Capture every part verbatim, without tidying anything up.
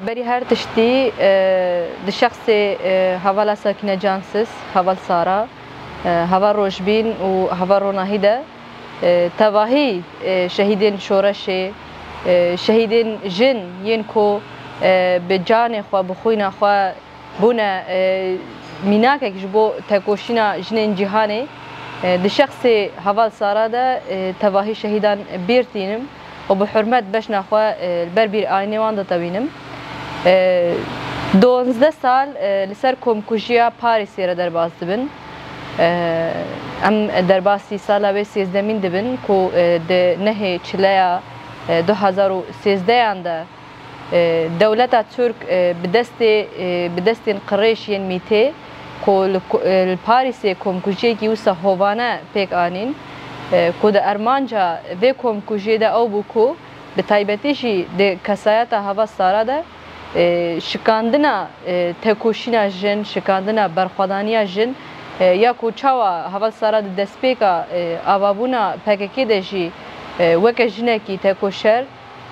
Berî her tiştî, e, di şexsê, e, hevala Sakîne Cansiz, heval Sara, e, heval Rojbîn û heval Ronahî de, e, tevahî, e, şehîdên şoreşê, e, şehîdên jin yên ku, e, bi canê xwe, bi xwîna xwe bûne, e, mînakek ji bo tekoşîna jinên cîhanê, e, di şexsê heval Sara de, e, tevahî şehîdan bîr tînim û bi hurmet beşna xwe, e, li ber bîr ayînê wan de tewînim. E, duwazdeh sal, e, li ser komkujiya Parîsê re derbas dibin. E, em derbasî sala wê sêzdemîn dibin ku, e, di nehê çileya, e, du hezar û sêzdehan de, e, dewleta Tirk, e, bi destê, e, bi destên qirêj yên mîtê ku li ku-, e, li Parîsê komkujiyekî wisa hovane pêk anîn, e, ku di armanca vê komkujiyê de ew bû ku bi taybetî jî di kesayeta heval Sara de, e, şikandina, e, tekoşîna jin, şikandina berxwedaniya jin, e, ya ku çawa heval Sara di destpêka, e, avabûna P K K de jî, e, weke jinekî tekoşer,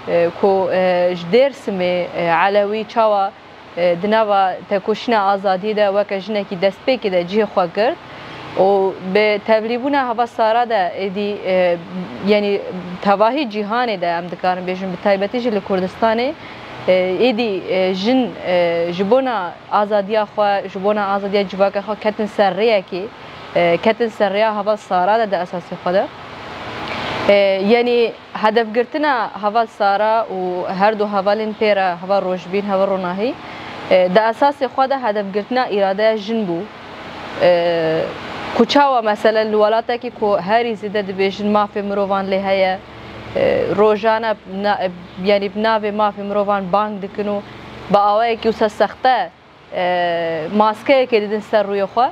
e, ku, e, ji Dêrsimê, e, Elewî çawa, e, di nava tekoşîna azadiyê de weke jinekî destpêkê de cihê xwe girt û bi tevlîbûna heval Sara de êdî, e, yanî tevahî cîhanê de em dikarin bêjin, bi taybetî jî li Kurdistanê, e, êdî, e, jin, e, ji bona azadiya xwe, ji bona azadiya civaka xwe ketin ser rêyekê, e, ketin ser rêya heval Sara de di esasê xwe de. E, yanî hedefgirtina heval Sara û her du hevalên pê re, heval Rojbîn, heval Ronahî, e, di esasê xwe de hedefgirtina îradeya jin bû. E, ku çawa meselen li welatekî ku herî zêde dibêjin mafê mirovan lê heye, e, rojane na-, yanî bi navê mafê mirovan bang dikin û bi awayekî wisa sexte, e, maskeyekê didin ser rûyê xwe.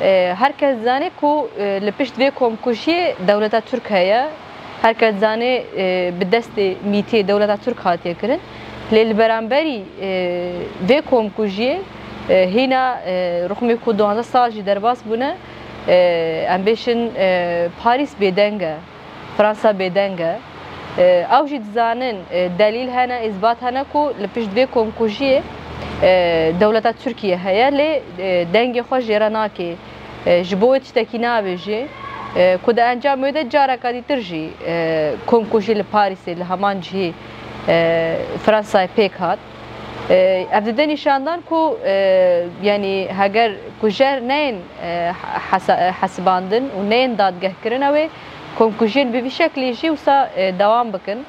E, her kes dizane ku, e, li pişt vê komkujiyê dewleta Tirk heye. Her kes dizane, e, bi destê mîtê dewleta Tirk hatiye kirin. Lê li beramberî, e, vê komkujiyê, e, hîna, e, rixmê ku duwazdeh sal jî derbas bûne, e, em bêjin, e, Parîs bêdeng e. Fransa bêdeng e. E, ew jî dizanin, e, delîl hene, îsbat hene ku li pişt vê komkujiyê, e, dewleta Tirkiye heye, lê, e, dengê xwe jê re nake. E, ji bo wê tiştekî nabêje, e, ku di encamê wê de careka dîtir jî, e, komkujî li Parîsê li heman cihê, e, Fransayê pêk hat. E, ev dide nîşandan ku, e, yanî heger kujer neyên, e, hesa-, e, hesibandin û neyên dadgehkirin, ew ê komkujiyên bi vî şeklî jî wisa, e, dewam bikin.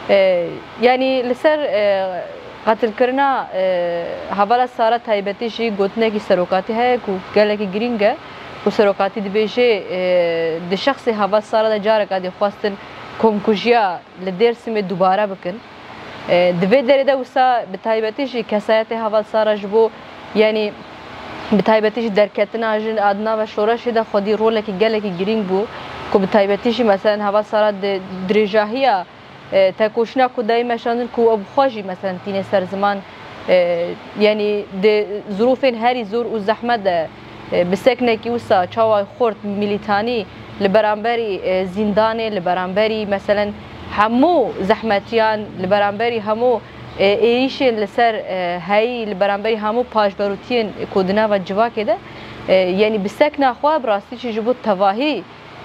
E, yanî li ser, e, qetilkirina, e, hevala Sara taybetî jî gotinekî serokatî heye ku gelekî girîng e, ku serokatî dibêje, e, di şexsê heval Sara de careka dî xwestin komkujiya li Dêrsimê dubare bikin. E, di vê derê de wisa bi taybetî jî kesayetê heval Sara ji bo, yanî bi taybetî jî derketina jin a di nava şoreşê de xwedî rolekî gelekî girîng bû, ku bi taybetî jî meselen heval Sara di dirêjahiya, e, tekoşîna ku dayê meşandin ku ew bi xwe jî meselen tîne ser ziman, e, yanî di zirûfên herî zor û zehmet de, e, bi seknekî wisa çawa xurt, milîtanî li beramberî, e, zîndanê, li beramberî meselen hemû zehmetiyan, li beramberî hemû, e, êrîşên li ser, e, heyî, li beramberî hemû paşverûtiyên ku di nava civakê de, e, yanî bi sekna xwe bi rastî jî ji bo tevahî,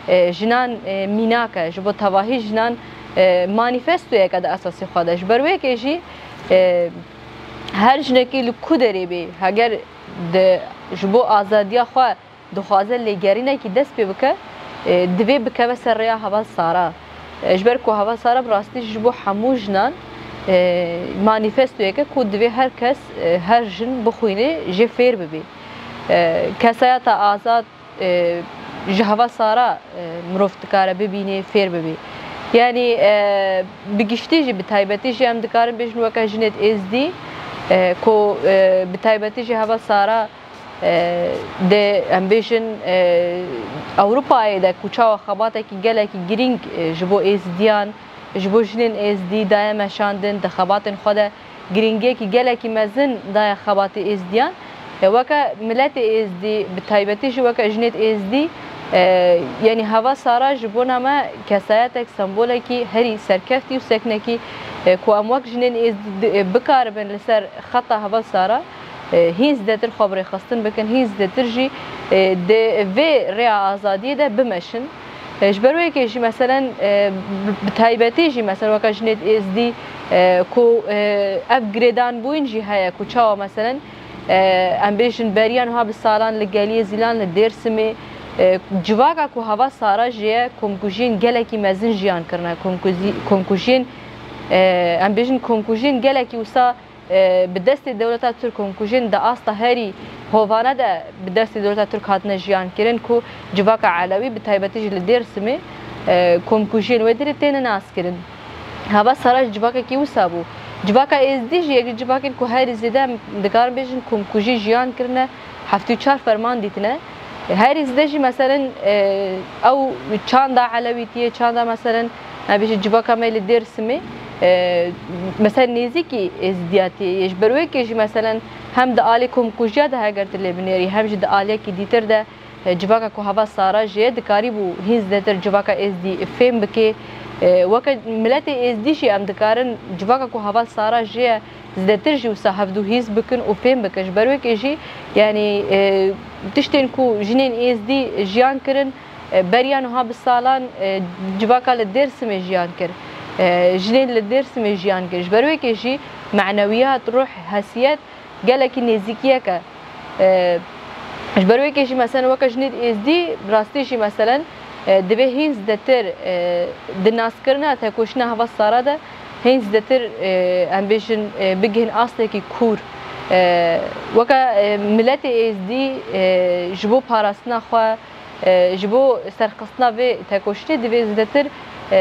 e, jinan, e, mînak e, ji bo tevahî jinan, e, manîfestoyek e di esasê xwe de. Ji ber wê yekê jî, e, her jinekê li ku derê bê, heger di, ji bo azadiya xwe dixwaze lêgerînekî dest pê bike, e, divê bikeve ser rêya heval Sara. E, ji ber ku heval Sara bi rastî ji bo hemû jinan, e, manîfestoyek e ku divê her kes, e, her jin bixwîne, jê fêr bibê. E, kesayeta azad, e, ji heval Sara, e, mirov dikare bibînê, fêr bibê. Yanî, e, bi giştî jî, bi taybetî jî em dikarin bêjin weke jinê Êzdî, e, ku, e, bi taybetî jî heval Sara, e, di, em bêjin, e, Ewropayê de ku çawa xebatekî gelekî girîng, e, ji bo Êzdiyan, ji bo jinên Êzdî daye meşandin, di xebatên xwe de girîngiyekî gelekî mezin daye xebatê Êzdiyan. E, weke miletê Êzdî, bi taybetî jî weke jinê Êzdî, e, yanî heval Sara ji bona me kesayetek, sembolekî herî serkeftî û seknekî, e, ku em wek jinên êzdî di-, e, bikaribin li ser xeta heval Sara, e, hîn zêdetir xwe bi rêxistin bikin, hîn zêdetir jî, e, di vê rêya azadiyê de bimeşin. E, ji ber wê yekê jî, meselen, e, bi, bi taybetî jî, meselen, weke jinê êzdî, e, ku, e, ev girêdanbûyîn jî heye, ku çawa, meselen, e, em bêjin, beriya niha bi salan li Geliyê Zîlan, li Dêrsimê, e, civaka ku heval Sara jê ye, komkujiyên gelekî mezin jiyan kirine, komkujî-, komkujiyên, e, em bêjin, komkujiyên gelekî wisa, e, bi destê dewleta Tirk, komkujiyên di asta herî hovane de bi destê dewleta Tirk hatine jiyan kirin, ku civaka Elewî, bi taybetî jî li Dêrsimê, e, komkujiyên wê dirê têne naskirin. Heval Sara jî civakekî wisa bû. Civaka êzdî jî yek ji civakên ku herî zêde, em dikarin bêjin, komkujî jiyan kirine, heftê û çar ferman dîtine. Herî zêde jî, meselen, e, ew çanda Elewîtiyê, çanda, meselen, em bêjin, civaka me li Dêrsimê, e, mesela, nêzîkî êzdiyatiyê ye. Ji ber wê yekê jî, meselen, hem di alê komkujiya de heger tu lê binêrî, hem jî di aliyekî dîtir de, e, civaka ku heval Sara jê ye, dikarîbû hîn zêdetir civaka êzdî fêm bike. E, weke miletê êzdî jî em dikarin civaka ku heval Sara jê ye, zêdetir jî wisa hevdû hîs bikin û fêm bikin. Ji ber wê yekê jî, yanî, e, tiştên ku jinên êzdî jiyan kirin, e, beriya niha bi salan, e, civaka li Dêrsimê jiyan kir. E, jinên li Dêrsimê jiyan kir. Ji ber wê yekê jî manewiyat, ruh, hesiyet gelekî nêzîkiyek e. E, ji ber wê yekê jî, meselen, weke jinê êzdî, bi rastî jî, meselen, e, divê hîn zêdetir, e, di naskirina tekoşîna heval Sara de hîn zêdetir, e, em bêjin, e, bigihên astekî kûr. E, weke, e, miletê êzdî, e, ji bo parastina xwe, e, ji bo serxistina vê tekoşînê divê zêdetir, e,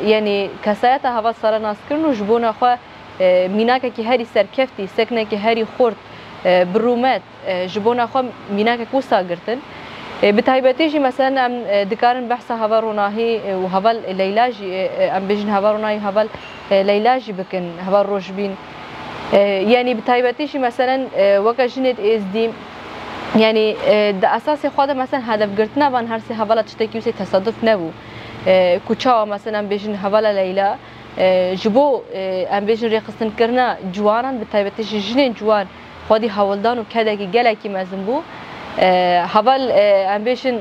yanî kesayeta heval Sara naskirin û ji bona xwe, e, mînakekî herî serkeftî, seknekî herî xurt, e, bi rûmet, e, ji bona xwe mînakek wisa girtin. E, bi taybetî jî, meselen, em, e, dikarin behsa heval Ronahî, e, û heval Leyla jî, e, e, em bêjin heval Ronahî, heval, e, Leyla jî bikin, heval Rojbîn. E, yanî bi taybetî jî, meselen, e, weke jinê êzdî, yanî, e, di esasê xwe de, meselen, hedefgirtina van her sê hevala tiştekî wisa tesaduf nebû. E, ku çawa, meselen, em bêjin hevala Leyla, e, ji bo, e, em bêjin, rêxistinkirina ciwanan, bi taybetî jî jinên ciwan, xwedî hewldan û kedekî gelekî mezin bû. E, heval, e, em bêjin,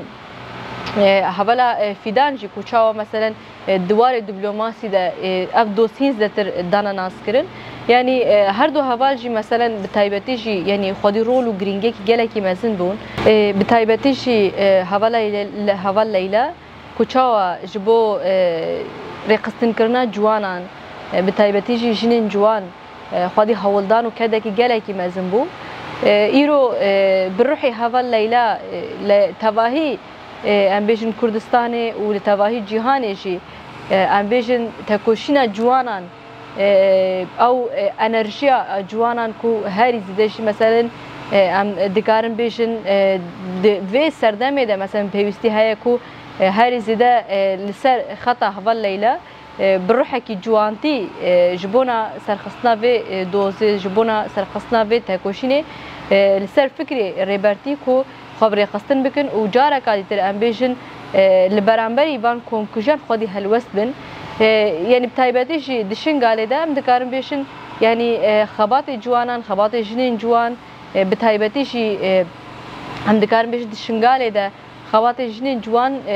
e, hevala, e, Fîdan jî, ku çawa, meselen, e, di warê diplomasî de, e, ev dost hîn zêdetir dana naskirin. Yanî, e, her du heval jî, meselen, bi taybetî jî, yanî, xwedî rol û girîngiyekî gelekî mezin bûn. E, bi taybetî jî, e, hevala Leyle-, heval Leyla, ku çawa ji bo, e, rêxistinkirina ciwanan, e, bi taybetî jî jinên ciwan, e, xwedî hewldan û kedekî gelekî mezin bû. E, îro, e, bi ruhê heval Leyla, e, li tevahî, e, em bêjin Kurdistanê û li tevahî cîhanê jî, e, em bêjin tekoşîna ciwanan, e, ew, e, enerjiya, e, ciwanan ku herî zêde jî, meselen, e, em dikarin bêjin, e, di vê serdemê de, meselen, pêwîstî heye ku, e, herî zêde, e, li ser xeta heval Leyla, e, bi ruhekî ciwantî, e, ji bona serxistina vê, e, dozê, ji bona serxistina vê tekoşînê, e, li ser fikrê Rêbertî ku xwe bi rêxistin bikin û careka dîtir, em bêjin, e, li beramberî van komkujiyan xwedî helwest bin. E, yanî bi taybetî jî di Şingalê de em dikarin bêjin, yanî, e, xebatê ciwanan, xebatê jinên ciwan, e, bi taybetî jî, e, em dikarin bêjin di Şingalê de xebatê jinên ciwan, e,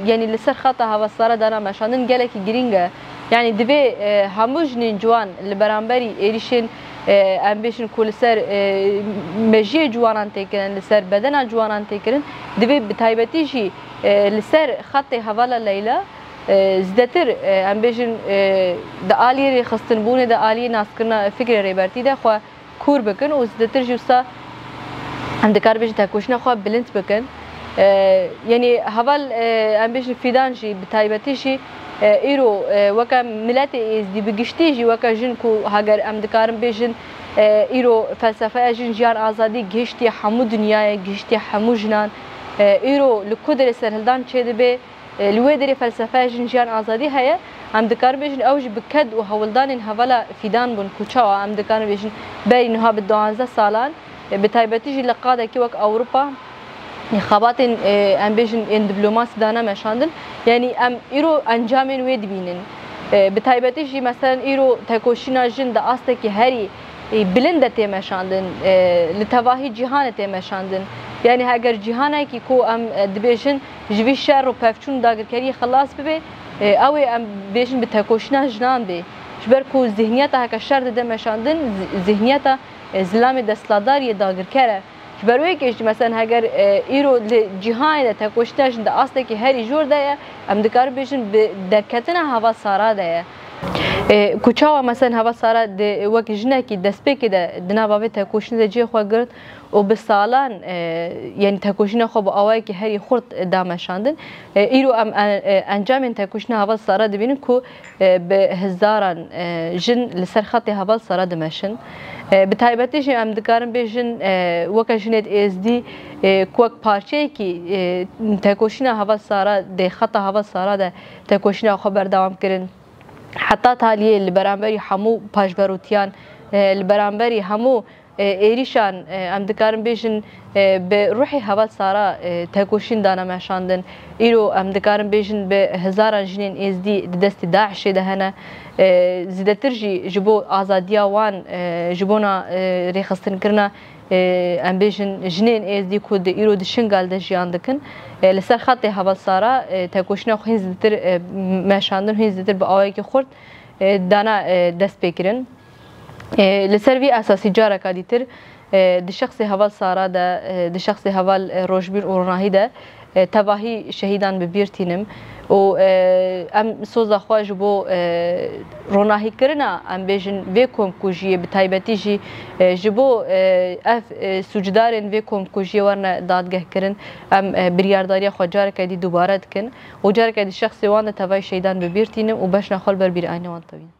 yanî li ser xeta heval Sara dana meşandin gelekî girîng e. Yanî divê, e, hemû jinên ciwan li beramberî êrîşên, e, em bêjin ku li ser, e, mejiyê ciwanan tê kirin, li ser bedena ciwanan tê kirin, divê bi taybetî jî, e, li ser xetê hevala Leyla, e, zêdetir, e, em bêjin, e, di aliyê rêxistinbûnê de, aliyê naskirina fikrê Rêbertî de xwe kûr bikin û zêdetir jî wisa em dikarin bêjin tekoşîna xwe bilind bikin. E, yanî heval, e, em bêjin Fîdan jî bi taybetî jî, e, îro, e, weke miletê êzdî, bi giştî jî weke jin ku heger em dikarin bêjin, e, îro felsefeya jin, jiyan, azadî gihiştiye hemû dinyayê, gihiştiye hemû jinan. E, îro li ku derê serhildan çêdibe, e, li wê derê felsefeya jin, jiyan, azadî heye. Em dikarin bêjin ew jî bi ked û hewldanên hevala Fîdan bûn ku çawa em dikarin bêjin berî niha bi duwazdeh salan, e, bi taybetî jî li qadekî wek Ewropa, e, xebatên, e, em bêjin ên diplomasî dane meşandin. Yanî em îro encamên wê dibînin. E, bi taybetî jî, meselen, îro tekoşîna jin di astekî herî, e, bilind de tê meşandin, e, li tevahî cîhanê tê meşandin. Yanî heger cîhanekî ku em, e, dibêjin ji vî şer û pevçûn û dagirkeriyê xilas bibe, e, ew ê em bêjin bi tekoşîna jinan bê. Ji ber ku zihniyeta heke şer dide meşandin, zi-, zihniyeta, e, zilamê desthilatdar yê dagirker e. Ji ber wê yekê jî, meselen, heger, e, îro li cîhanê de tekoşîna jin di astekî herî jor de ye, em dikarin bêjin bi derketina Heval Sara de ye. E, ku çawa, meselen, Heval Sara di wek jinekî destpêkê de di nava vê tekoşînê de cihê xwe girt û bi salan, e, yanî tekoşîna xwe bi awayekî herî xurt da meşandin. E, îro em, e, e, encamên tekoşîna Heval Sara dibînin ku e, bi hezaran, e, jin li ser xetê Heval Sara dimeşin. E, bi taybetî jî em dikarin bêjin, e, weke jinê Êzdî, e, ku wek parçeyekî, e, tekoşîna Heval Sara, dê xeta Heval Sara de tekoşîna xwe berdewam kirin. Heta taliyê li beramberî hemû paşverotiyan, e, li beramberî hemû e, êrîşan, e, em dikarin bêjin, e, bi ruhê Heval Sara, e, tekoşîn dane meşandin. Îro em dikarin bêjin bi hezaran jinên Êzdî di destê DAIŞê de hene. E, zêdetir jî ji bo azadiya wan, e, ji bona, e, rêxistinkirina, e, em bêjin jinên Êzdî ku di îro di Şingal de jiyan dikin, e, li ser xetê Heval Sara, e, tekoşîna xwe hîn zêdetir, e, meşandin, hîn zêdetir bi awayekî xurt, e, dana, e, dest pê kirin. E, li ser vî esasî careka dîtir, e, di şexsê Heval Sara de, e, di şexsê Heval, e, Rojbîr û Ronahî de, e, tevahî şehîdan bi bîr tînim û, e, em soza xwe ji bo, e, ronahîkirina, em bêjin, vê komkujiyê, bi taybetî jî, e, ji bo, e, ev, e, sûcdarên vê komkujiyê werine dadgehkirin, em, e, biryardariya xwe careke dî dubare dikin û careke dî şexsê wan de tevahî şehîdan bi bîr tînim û beşna xwe li ber bîrayînê wan tevînin.